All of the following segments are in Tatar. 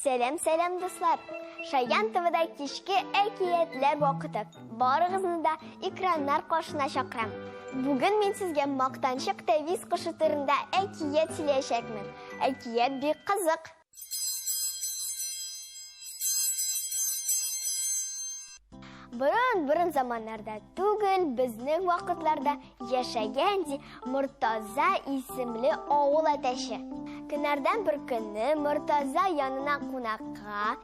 Сәлам, сәлам, дуслар! Шаян ТВда кичке әкиятләр вакыты. Барыгызны да экраннар каршына чакырам. Бүген мин сезгә мактанчык тәвис кошы турында әкият сөйләячәкмен. Әкият бик кызык. Борын-борын заманнарда түгел, безнең вакытларда яшәгән ди Мортаза исемле авыл әтәче. Көннәрдән бер көнне Мортаза янына кунакка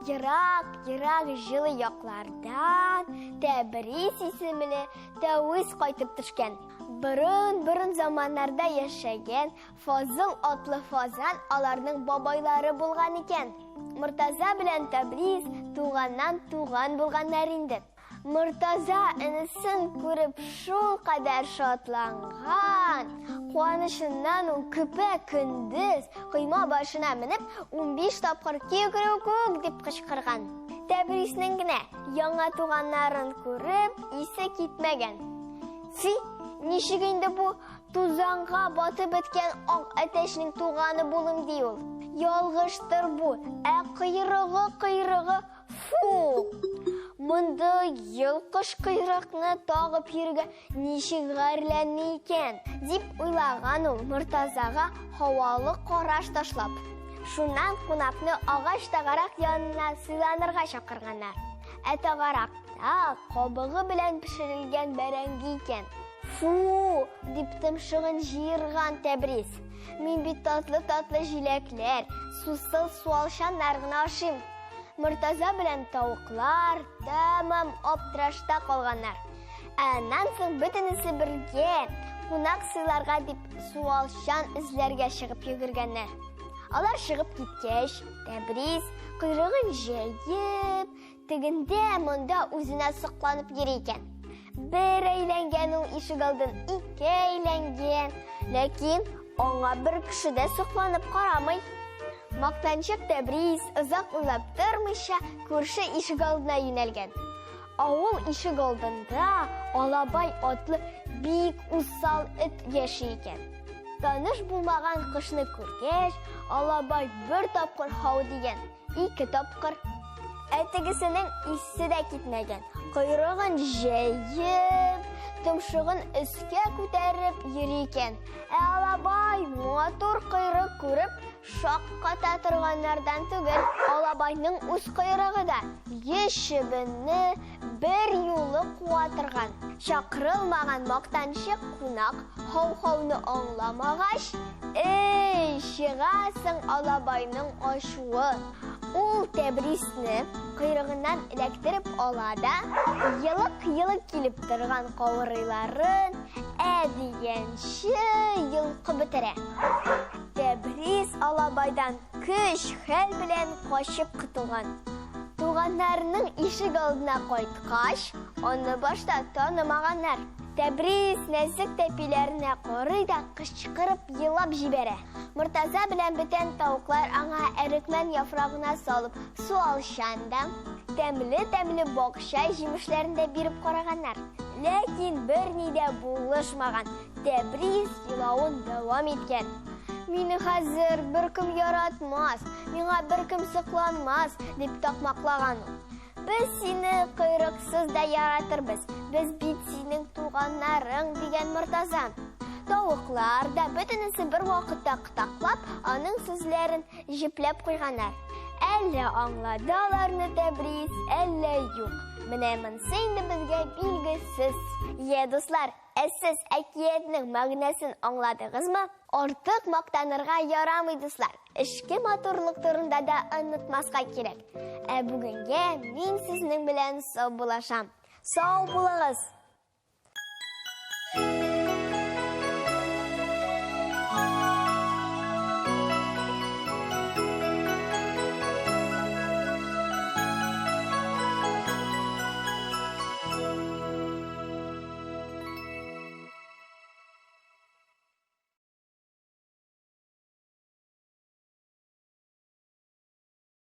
ерак-ерак җылы яклардан Тәбрис исемле тәвис кайтып төшкән. Борын-борын заманнарда яшәгән Фазыл атлы фазан аларның бабайлары булган икән. Мортаза белән Тәбрис туганнан туган булганнар инде. Мортаза энесен күреп шул кадәр шатланган. Куанычыннан ул көпә көндез койма башына менеп 15 тапкыр кикрүкүк дип кычкырган. Тәбриснең генә яңа туганнарын күреп исе китмәгән. Фи, ничек инде бу Тузанга батып беткән ак әтәчнең туганы булым, ди ул. Ялгыштыр бу, ә койрыгы, койрыгы, фу! Мондый йолкыш койрыкны тагып йөрергә ничек гарьләнми икән, дип уйлаган ул Мортазага һавалы караш ташлап. Шуннан кунакны агач тагарак янына сыйланырга чакырганнар. Ә тагаракта кабыгы белән пешерелгән бәрәңге икән. Фу! дип томшыгын җыерган Тәбрис. Мин бит татлы-татлы җиләкләр, сусыл суалчаннар гына ашыйм. Мортаза белән тавыклар тәмам аптырашта калганнар. Ә аннан соң бөтенесе бергә кунак сыйларга дип суалчан эзләргә чыгып йөгергәннәр. Алар чыгып киткәч, Тәбрис койрыгын җәеп, Тегендә монда үзенә сокланып йөри икән. Бер әйләнгән ул ишек алдын, ике әйләнгән. Ләкин аңа бер кеше дә сокланып карамый. Мактанчык Тәбрис озак уйлап тормыйча күрше ишек алдына юнәлгән. Авыл ишек алдында Алабай атлы бик усал эт яши икән. Таныш булмаган кошны күргәч, Алабай бер тапкыр һау дигән. Ике тапкыр. Ә тегесенең исе дә китмәгән. Койрыгын җәеп, томшыгын өскә күтәреп йөри икән. Ә Алабай матур койрык күреп, шакката торганнардан түгел. Алабайның үз койрыгы да 100 чебенне бер юлы куа торган. Чакырылмаган мактанчык кунак һау-һауны аңламагач, эй, чыгасың Алабайның ачуы. Ул Тәбрисне койрыгыннан эләктереп ала да, елык-елык килеп торган каурыйларын ә дигәнче йолкып бетерә. Тәбрис Алабайдан көч-хәл белән качып котылган. Туганнарының ишек алдына кайткач, аны башта танымаганнар. Тәбрис нәзек тәпиләренә карый да кычкырып елап җибәрә. Мортаза белән бүтән тавыклар аңа әрекмән яфрагына салып суалчан да, тәмле-тәмле бакча җимешләрен дә биреп караганнар. Ләкин берни дә булышмаган. Тәбрис елавын дәвам иткән. Мине хәзер беркем яратмас, миңа беркем сокланмас, дип такмаклаган ул. Без сине койрыксыз да яратырбыз, без бит синең туганнарың, дигән Мортаза. Тавыклар да бөтенесе бер вакытта кытаклап, аның сүзләрен җөпләп куйганнар. Әллә аңлады аларны Тәбрис, әллә юк. Менә монысы инде безгә билгесез. Йә, дуслар, Ә сез әкиятнең мәгънәсен аңладыгызмы? Артык мактанырга ярамый, дуслар. Эчке матурлык турында да онытмаска кирәк. Ә бүгенгә мин сезнең белән саубуллашам. Сау булыгыз!